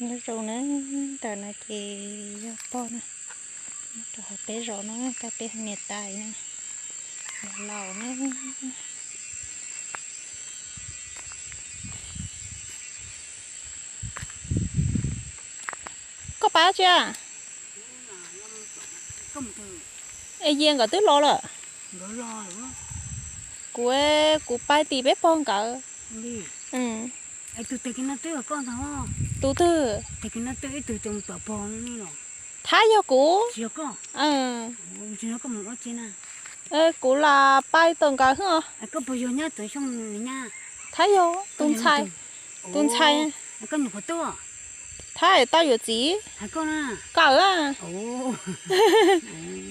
Nyob zoo na, ntawm no ces yog pog na, nyob rau hauv peb zos no, tau peb niam tais na, laus na. Koj pab tsi a? Es Yia nkawd twb los lawm. Kuv, kuv pab tim peb pog nkawd. Tus twg? Thab yog kuv. Kuv los pab tau nkawd hwb. Thab yog tus ntxhais, tus ntxhais. Thab tau yuav txiv. Kawm a.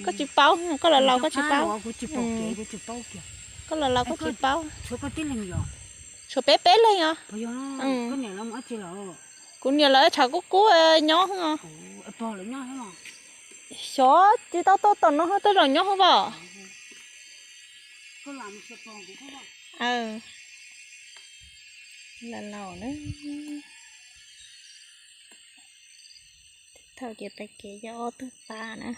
Koj tsis paub, koj los laus koj tsis paub. Koj los laus koj tsis paub. Tshuav peb peb leeg os. Kuv niam lawv tshav kub kub nyob hwb os. Xyov tsis tau tuaj tom no tej zaum nyob hwb os. Laus na. Thaum ces pais kev yog ob tug pab na.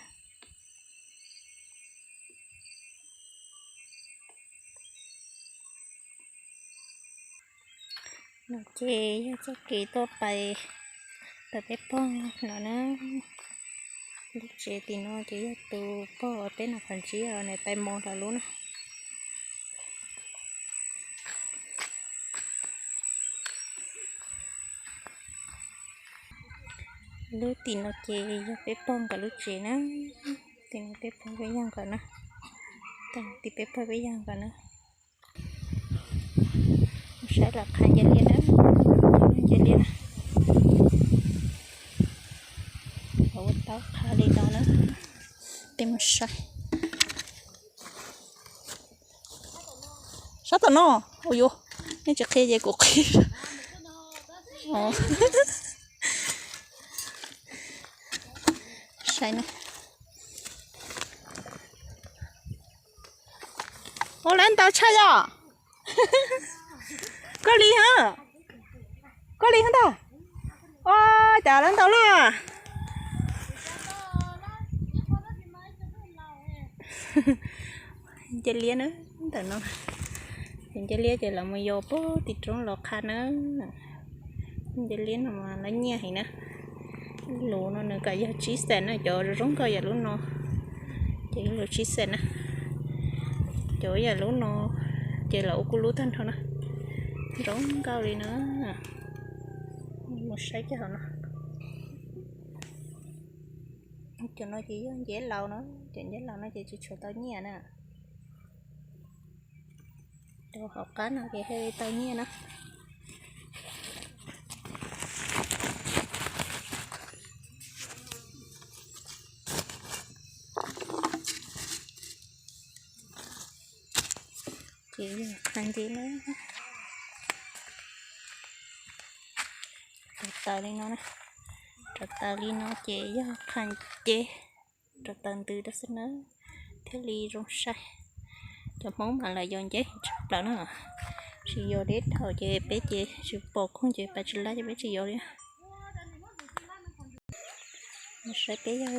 No ces yog txoj kev tuaj pais tom peb pog no na. Lub tsev tim no ces yog tus pog peb no qhov ntsib os, nws pais mus lawm lub na. Lub tim no ces yog peb pog nkawd lub tsev na. Tim no peb pog peb yawg nkawd na. Tim peb pog peb yawg nkawd na. Saib los qha nce liaj na, nce liaj na. Ua tau qha li no na. Peb mus saib. Sab tom no, ua yuav, nej tsis qhia ces kuv qhia. Saib na. Ua lawv ntau tshaj yom. Koj li hab, koj li hab ntag. Ua cas lawv ntau lawm. Nce liab na, ntawm no. Ces nce liab ces lawv mus yos puag tim roob los qha na. Nce liab no mas lawv nyiaj heev na. Lub no nws kam yog tsib xees na, cov zoo nkauj yam lub no ces ib lub tsib xees na. Cov yam lub no ces lawv ua kuj lub tag nrho na. Zoo nkauj li na. Mus saib cov hauv no. Cov no ces yog nceb laus na, cov nceb laus no ces tsis tshua tau nyiaj na. Cov hauv qab no ces thiaj li tau nyiaj na. Ces yog qha nceb na. Rau taws li no na. Rau taws li no ces yog qha nceb. Rau taws ntws rau xwb na, thiaj li zoo saib. Cov Hmoob mas lawv yos nceb tshaj plaws na. Tsis yos deb dhau ces peb ces tsis pom koog ces pab tsis lab ces peb tsis yos li. Saib peb yog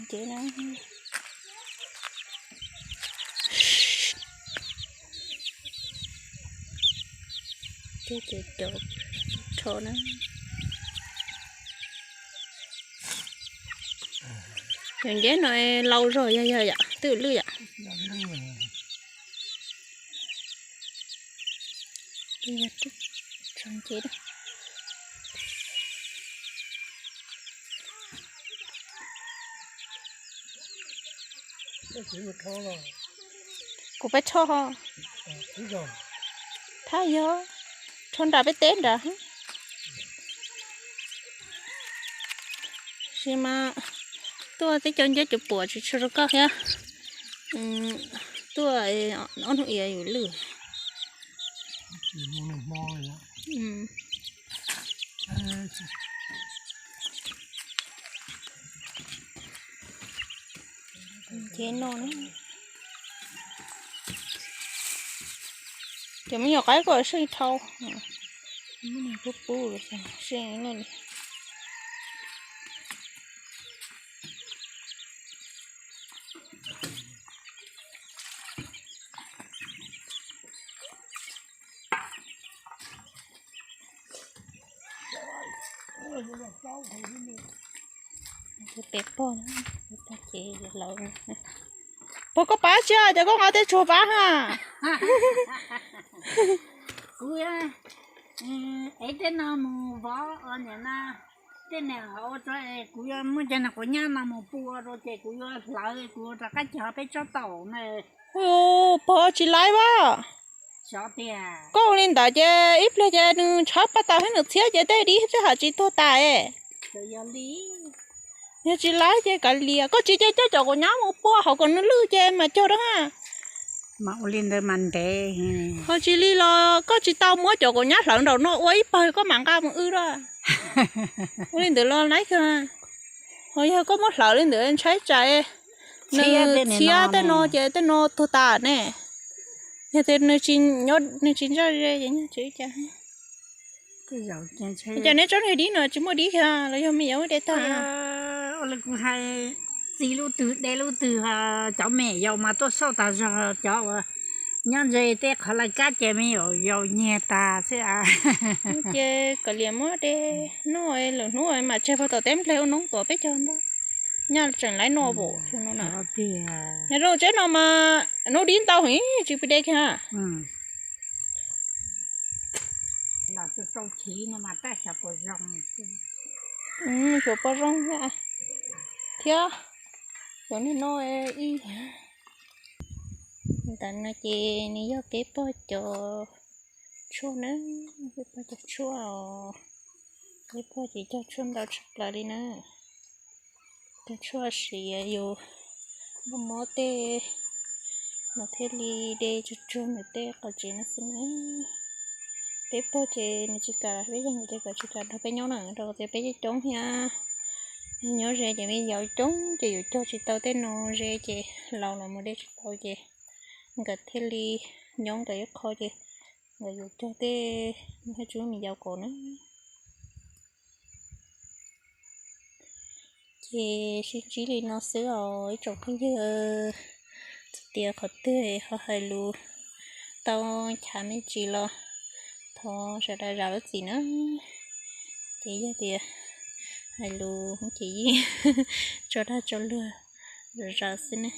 nceb na. Cov, cov, cov rho na. Cov nceb no laus zog yog yog yom, twb lwj yom. Nceb. Kuv peb rho ho. Thab yog rho nram peb teb nrad. Sis mas tuaj teb cov nceb cov puam tsis tshua zoo koj thiab. Tuaj ob hnub iav yus lwj. Nceb no na. Cov me nyuam qaib kuj seej dhau. Pub pub los xyov seej li. Peb pog, peb pog ces lawv, pog koj pab tsi, cov koj nqa tej tsuag pab ha. Kuv, es tej no mus vov niam no, tej niam hauv, kuv yuav muab cov niag quav nyab no mus pua rau ces kuv yuav hlawv kuv rov qab cog peb tsob taum na. Pog tsis laib as. Koj ua li ntawd ces ib pliag ces nws ntshav paj tas thiab nws txhiab ces tej dib tej ham tsis tuag tas. Yog tsis laib ces kav liam, koj tsis ces coj cov quav nyab mus pua hauv kom nws lwj ces mas cog rau ha. Ho tsis li los koj tsis tau muab cov quav nyab hlawv nraum no ua ib pawg koj mam nqa mus wb lawm. Ua li ntawd los laib kawg. Ho yog koj muab hlawv li ntawd ntshai tsam nws txhiab tej no ces tej no tuag tas ne. Yog tias nws tsis ntsaj ze ces nyob tsis ua cas. Cas neb tsob niag dib no tsis muaj dib kiag los yog me nyuam de tag? Ua li kuv hais, txi lub twg de lub twg, cov me nyuam yaus mas tuaj xauj tas zog, cov uas nyob ze tej qhov laj kab ces me nyuam yaus nyiag tas xwb. Ces kav liam muab de noj, lwm hnub mam tseg pog tom teb nplej ua noob tuav peb cog ntau. Nyaj tseem laib noj pum no na. Yog zoo tseeb no mas noob dib ntau heev tsis pub de kiag. Xyov puas zoo thiab. Cov niag no ib yam. Ntawm no ces nws yog peb pog cov tshuaj na, peb pog cov tshuaj os. Peb pog ces cog tshuaj ntau tshaj plaws li na. Cog tshuaj siav yus mob mob tej no thiaj li de tsuag tsuag nws tej qhov tsev no xwb na. Peb pog ces nws tsis kam, peb yog nws ces kom tsis kam nrog peb nyob na, rau qhov tias peb coob coob thiab. Nyob ze ces me yaus coob ces yuav cog tsis tau tej no, ze ces laus los mus de tsis tau ces nkawd thiaj li nyob nkawd ib qho ces nkawd yuav cog tej me hab tsub me yaus kaus na. Ces sib ntsib li no xwb os ib tsoom phooj ywg. Txawm tias qhov twg ho hais lus tau chav me ntsis los thov sawv daws zam lub txim na. Ces yog tias hais lus ces yeej tso dag tso luag zom zaws xwb ne.